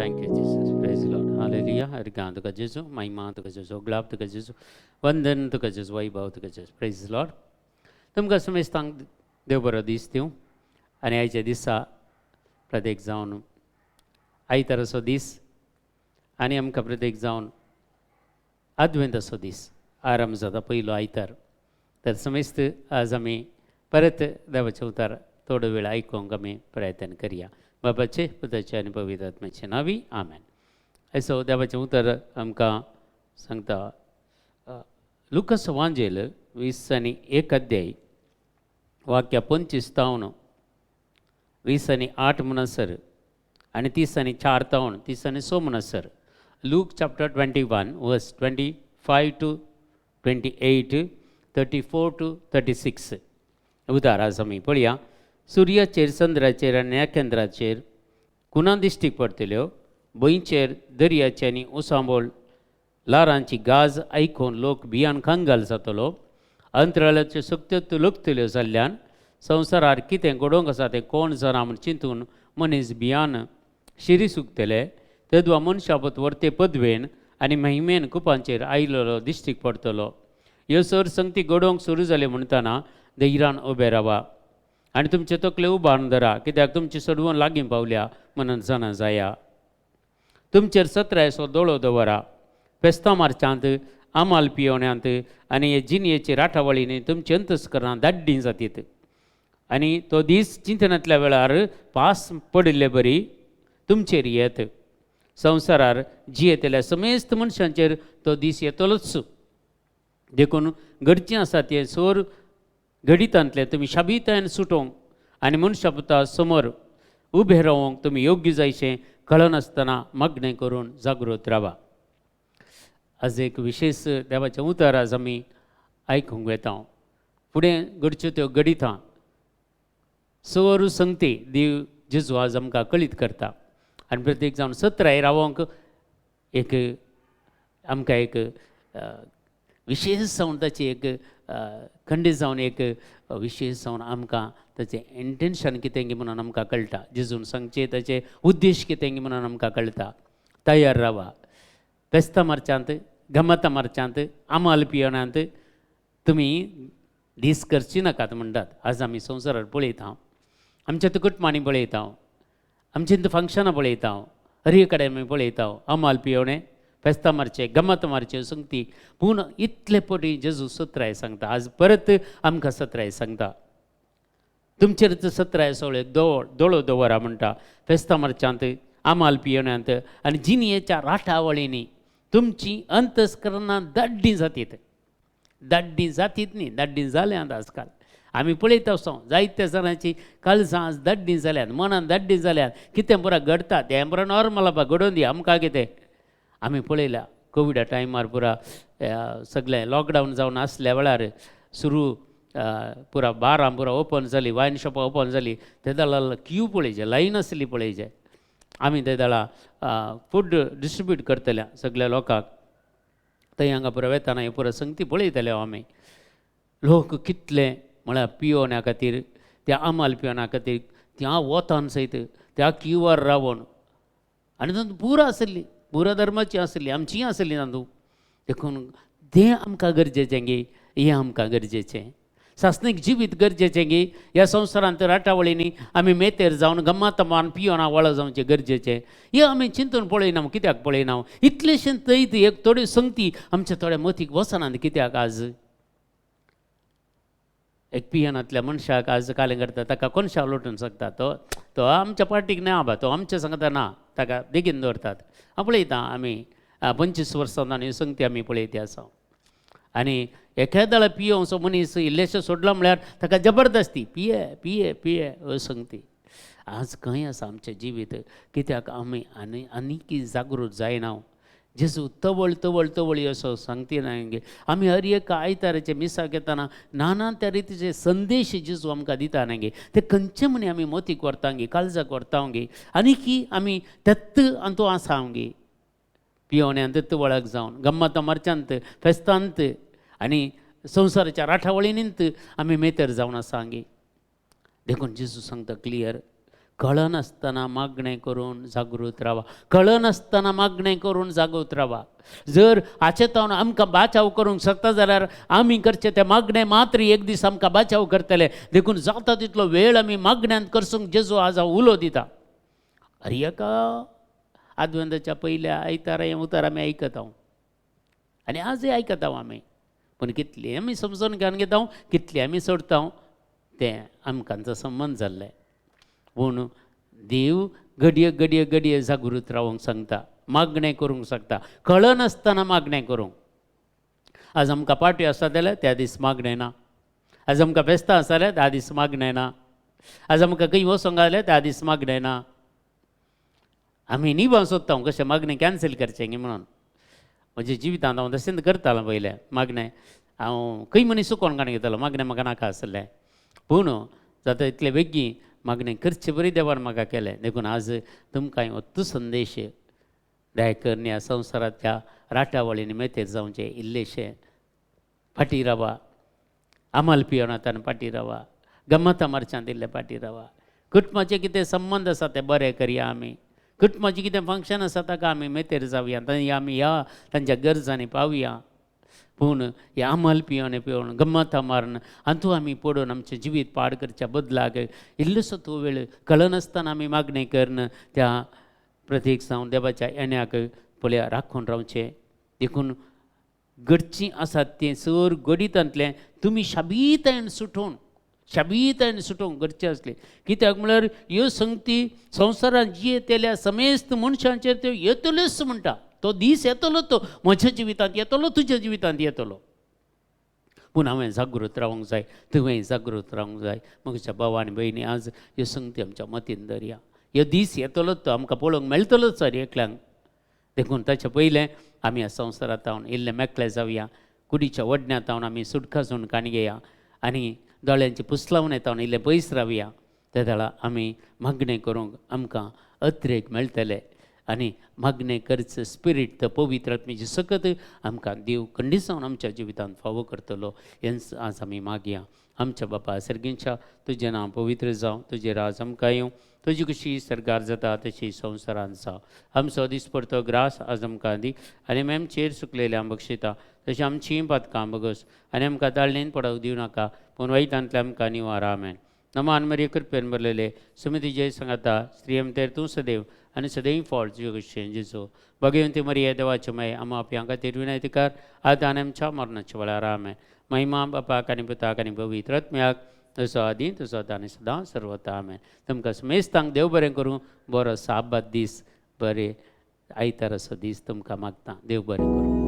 Thank you Jesus. Praise Lord. Hallelujah. हरगां तुका जेजू महिमा, तुका जेजू गुलाब, तुका जेजू वंदन, तुका जेजू वैभव, तुका जेजू. प्रेज लॉर्ड. तुमकां समेस्तांक देव बरो दीस दिवं. आनी आयच्या दिसा प्रत्येक जावन आयताराचो दीस आनी आमकां प्रत्येक जावन आदवेंताचो दीस आराम जाता, पयलो आयतार. तर समेस्त आज आमी परत देवाचें उतार थोडो वेळ आयकूंक आमी प्रयत्न करया. बाबाचे, पुताचे आनी पवित्र आत्म्याचे नांवी, आमेन. असो देवाचें उतर आमकां सांगता, लुकस वांजेल 21 अध्याय, वाक्य 25 तावन 28 म्हणसर आनी 34 तावन 36 म्हणसर. Luke chapter 21 verse 25 to 28, 34 to 36 उतार आज आमी पळया. सुर्याचेर, चंद्राचेर आनी नखेत्रांचेर खुणा दिश्टीक पडटल्यो. भंयचेर दर्याचे आनी उसांबोळ ल्हारांची गाज आयकून लोक भियान कंगाल जातलो. अंतराळाच्यो शक्त्यो लकतल्यो जाल्ल्यान संवसारार कितें घडोवंक आसा तें कोण जाणा म्हूण चिंतून मनीस भियान शिरी सुकतले. तेदवा मनशापत वर्ते पदवेन आनी महिमेन कुपांचेर आयलेलो दिश्टीक पडटलो. ह्यो सर संगती घडोवंक सुरू जाल्यो म्हणटना धैर्यान उबे रावा आनी तुमचे तकले उबारून धरा, कित्याक तुमची सोडवण लागीं पावल्या म्हणून जाणा जाया. तुमचेर सत्रायचो दोळो दवरा. फेस्तां मारच्यांत, आमाल पियोण्यांत आनी हे जिणयेचे राटावळींनी तुमचे अंतस्करणां दाड्डीं जातीत आनी तो दीस चिंतनांतल्या वेळार पास पडिल्ले बरी तुमचेर येत. संवसारार जियेतल्या समेस्त मनशांचेर तो दीस येतलोच. देखून घडचें आसा तें सोर घडितांतलें तुमी शाबीतायेन सुटोवंक आनी मनशा पुता समोर उबें रावंक तुमी योग्य जायशें कळनासतना मागणें करून जागृत रावा. आज एक विशेष देवाचें उतर आज आमी आयकूंक वेता. फुडें घडच्यो त्यो घडितां सवर संगती देव जेजू आज आमकां कळीत करता आनी प्रत्येक जावन सत्राय रावोंक एक आमकां एक विशेष जावन ताची एक खंडीत जावन एक विशेष जावन आमकां ताचें इंटेन्शन कितें गी म्हणून आमकां कळटा. जेजून सांगचें ताचे उद्देश कितें गी म्हणून आमकां कळटा. तयार रावा. फेस्तां मारच्यांत, गमतां मारच्यांत, आमाल पियणांत तुमी दीस करची नाकात म्हणटात. आज आमी संवसारार पळयता, आमच्या कुटुंबांनी पळयता, आमच्या फंक्शनां पळयता, हर कडेन आमी पळयता अमाल पियोणें, फेस्तां मारचें, गमत मारचें संगती. पूण इतले पटी जेजू सत्राय सांगता, आज परत आमकां सत्राय सांगता, तुमचेर सत्राय सगळे दोळो दवरा म्हणटा. फेस्तां मारच्यांत, आमाल पियोण्यांत आनी जिणयेच्या राटावळींनी तुमची अंतस्करणां दाड्डीं जातीत. दाड्डीं जातीत न्ही, दाड्डीं जाल्यांत. आजकाल आमी पळयत आसा, जायत्या जाणांची काळजां आज दाड्डीं जाल्यात, मनान दाड्डीं जाल्यात. कितें पुरा घडटा तें पुरा नॉर्मल आसा, घडोवन दी, आमकां कितें. आमी पळयल्या कोविडा टायमार पुरा सगळें लॉकडावन जावन आसल्या वेळार सुरू पुरा बारां पुरा ओपन जाली, वायन शॉपां ओपन जाली. ते वेळार क्यू पळयचे, लायन आसली पळयचे. आमी ते वेळा फूड डिस्ट्रिब्यूट करतल्या सगळ्या लोकांक. थंय हांगा पुरा वेताना हे पुरा संगती पळयतले आमी. लोक कितले म्हळ्यार पियोवण्या खातीर, त्या आमाल पियोवण्या खातीर त्या वतान सयत त्या क्यूवार रावोन आनी तातूंत पुरा आसली, पुरा धर्माची आसली, आमचीय आसली तातूंत. देखून तें आमकां गरजेचें गे, हें आमकां गरजेचें सासणीक जिवीत गरजेचें गे. ह्या संवसारांत राटावळींनी आमी मेतेर जावन गम्मात मान पियोना वळ जावचें गरजेचें, हें आमी चिंतून पळयना. कित्याक पळयना? इतलेशें थंय एक थोड्यो संगती आमच्या थोड्या मतीक वचनात कित्याक? आज एक पियनांतल्या मनशाक आज कालें करता, ताका कोनशा लोटून शकता. तो तो आमच्या पार्टीक ना बा, तो आमच्या सांगता ना, ताका बेगीन दवरतात. हांव पळयता, आमी 25 वर्सां ही संगती आमी पळयती आसा. आनी एखाद्या पियोवचो मनीस इल्लेशें सोडलो म्हळ्यार ताका जबरदस्ती पिये पिये पिये अ संगती आज खंय आसा आमचें जिवीत? कित्याक आमी आनी आनीकी जागृत जायना? जेजू तवळ तवळ तवळ असो सांगती ना. आमी हर एक आयताराचे मिसाक येताना नाना त्या रितीचे संदेश जेजू आमकां दिता न्ही, ते खंयचे म्हणी आमी मोतीक व्हरता गे, काळजाक व्हरता गे? आनी की आमी तेत्त आनी आसा गे पियोण्यांत वळख जावन गम्मत मारच्यांत, फेस्तांत आनी संवसाराच्या राठावळींनीत आमी मेतर जावन आसा गे. देखून जेजू सांगता क्लियर. कळनासतना मागणें करून जागृत रावा, कळनासतना मागणें करून जागृत रावा. जर हाचे तावन आमकां बाचाव करूंक शकता जाल्यार आमी करचें तें मागणें मात्र एक दीस आमकां बाचाव करतले. देखून जाता तितलो वेळ आमी मागण्यांत करसूंक जेजू आज हांव उलो दिता. अरे एका आदवंदाच्या पयल्या आयतारा हें उतर आमी आयकता हांव आनी आजय आयकता आमी, पूण कितली आमी समजून घेवन घेता, कितली आमी सोडता तें आमकांचो संबंद जाल्लें. पूण देव घडये घडये घडये जागृत रावंक सांगता, मागणें करूंक शकता, कळनासतना मागणें करूंक. आज आमकां पार्टी आसा जाल्यार त्या दीस मागणें ना, आज आमकां फेस्तां आसा जाल्यार त्या दीस मागणें ना, आज आमकां खंय वचोंक जाल्यार त्या दीस मागणें ना. आमी निभाव सोदता कशें मागणें कॅन्सल करचें म्हणून. म्हज्या जिवितांत हांव तशेंच करतालो पयलें मागणें, हांव खंय मनीस चुकोन काडून घेतालो, मागणें म्हाका नाका आसलें. पूण जाता इतले बेगीन मागणें करचे बरी देवान म्हाका केलें. देखून आज तुमकां हो संदेश दया करून ह्या संवसाराच्या राटावळींनी मेतेर जावचें, इल्लेशें फाटीं रावा, आमल पियेवनातान फाटीं रावा, गमतां मारच्यांत इल्लें फाटीं रावा. कुटुंबाचे कितें संबंद आसा ते बरें करया आमी, कुटुंबाचें कितें फंक्शन आसा ताका आमी मेतेर जावया, थंय आमी ह्या तांच्या गरजांनी पावया. पूण हे आमल पिवन पिवन गमतां मारून हातूंत आमी पडून आमचें जिवीत पाड करच्या बदलाक इल्लोसो तो वेळ कळनासतना आमी मागणें करून त्या प्रतीक जावन देवाच्या येण्याक पळया राखून रावचें. देखून घडचीं आसात तें सर घडितांतलें तुमी शाबीतायेन सुटोवन, शाबीतायेन सुटोवंक गरजें आसलें. कित्याक म्हळ्यार ह्यो संगती संवसारांत जियेतल्या समेस्त मनशांचेर त्यो येतल्योच म्हणटा. तो दीस येतलो, तो म्हज्या जिवितांत येतलो, तुज्या जिवितांत येतलो. पूण हांवें जागृत रावंक जाय, तुवें जागृत रावंक जाय. म्हज्या भाव आनी भयणी, आज ह्यो संगती आमच्या मतीन धरया. ह्यो दीस येतलो तो आमकां पळोवंक मेळटलोच सर एकल्यांक. देखून ताचे पयलें आमी ह्या संवसारांत हांव इल्लें मेकळे जावया, कुडीच्या वडण्यांत हांव आमी सुटका सोडून काणी घेया आनी दोळ्यांची पुसलावन येता इल्लें पयस रावया. त्या वेळार आमी मागणें करूंक आमकां अत्रेक मेळटले आनी मागणें करचें स्पिरीट, पवित्र आत्म्याची सकत आमकां देव खंडीसावन आमच्या जिवितांत फावो करतलो. हेंच आज आमी मागया. आमच्या बापा सर्गींच्या, तुजें नांव पवित्र जावं, तुजें राज आमकां येवं, तुजी कशी सरकार जाता तशी संवसारांत जावं. आमचो दिसपडतो ग्रास आज आमकां दी आनी आमी आमचेर सुकलेल्या बक्षिता तशें आमचीं पातकां बगस आनी आमकां ताळणेन पडोवंक दिवं नाका, पूण वायटांतल्या आमकां निवार. आमेन. नमान मरिये, कृपेन भरलेले, सुमती जय सांगाता, स्त्रियम तेर तूं सदैव आनी सदैव फळ तुज्यो कशें जेजू. भगवंती मरिये, देवाचे माय, आमा आपल्या खातीर विनंती कर, आतां आनी आमच्या मरणाच्या वेळार. आमेन. महिमा बापाक आनी पुताक आनी पवित्र आत्म्याक, तसो आदी तसो आतां आनी सदां सर्वता. आमेन. तुमकां समेस्तांक देव बरें करूं, बरो साबात दीस, बरें आयताराचो दीस तुमकां मागता. देव बरें करूं.